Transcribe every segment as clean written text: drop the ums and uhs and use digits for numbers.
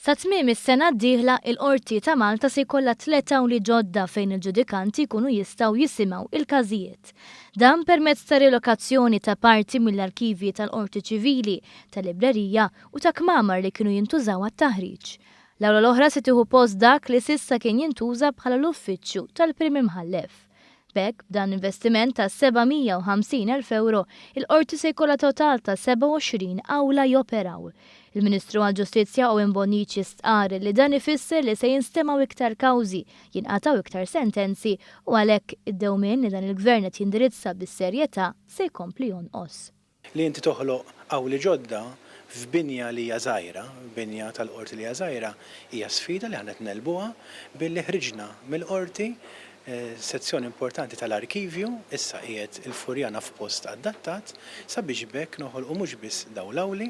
Sa tmiem is-sena d-dieħla, il-Qorti ta' Malta se jkollha tlett awli ġodda fejn il-ġudikanti jkunu jistgħu jisimgħu il-każijiet. Dan permezz ta' rilokazzjoni ta' parti mill-arkivji tal-Qorti Ċivili, tal-librerija u ta' kmamar li kienu jintużaw għat-taħriġ. L-awla l-oħra se tieħu post dak li s'issa kien jintuża bħala l-uffiċċju tal-Prim Imħallef. B'hekk, b'dan l-investiment ta' 750,000 ewro, il-Qorti se jkollha total ta' 27 awla joperaw. Il-Ministru għall-Ġustizzja Owen Bonnici stqarr li dan ifisser li se jinstemgħu iktar kawżi, jinqatgħu iktar sentenzi u għalhekk id-dewmien li dan il-Gvern qed jindirizza bis-serjetà se jkompli jonqos. Li inti toħloq awli ġodda f'binja li hija żgħira, binja tal-qorti li hija żgħira, hija sfida li aħna qed negħlbuha billi ħriġna mill-qorti sezzjoni importanti tal-arkivju, issa qiegħed il-Furjana f'post adattat sabiex b'hekk noħolqu mhux biss dawn l-awli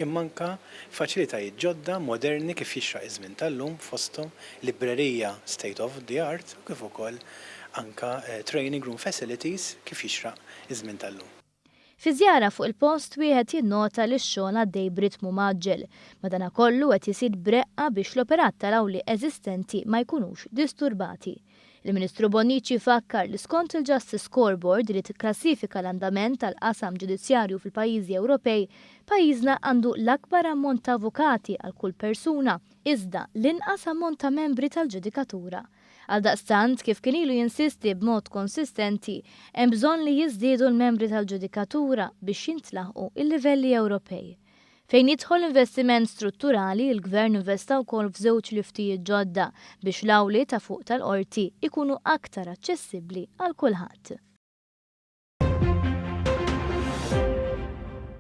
imma anke faċilitajiet ġodda moderni kif jixraq iż-żmien tal-lum fosthom librerija state of the art u kif ukoll anke training room facilities kif jixraq iż-żmien tal-lum. Fi żjara fuq il-post wieħed jinnota li x-xogħol għaddej b'ritmu mgħaġġel. Madanakollu qed isir b'reqqa biex l-operat tal-awli eżistenti ma jkunux disturbati. Il-Ministru Bonnici fakkar li skont il-Justice Scoreboard li tikklassifika l-andament tal-qasam ġudizzjarju fil-pajjiżi Ewropej, pajjiżna għandu l-akbar ammont ta' avukati għal kull persuna iżda l-inqas ammont ta' membri tal-ġudikatura. Għaldaqstant, kif kien ilu jinsisti b'mod konsistenti, hemm bżonn li jiżdiedu l-membri tal-ġudikatura biex jintlaħqu l-livelli Ewropej. Fejn jidħol investiment strutturali, il-Gvern investa wkoll f'żewġ liftijiet ġodda biex l-awli ta' fuq tal-Qorti jkunu aktar aċċessibbli għal kulħadd.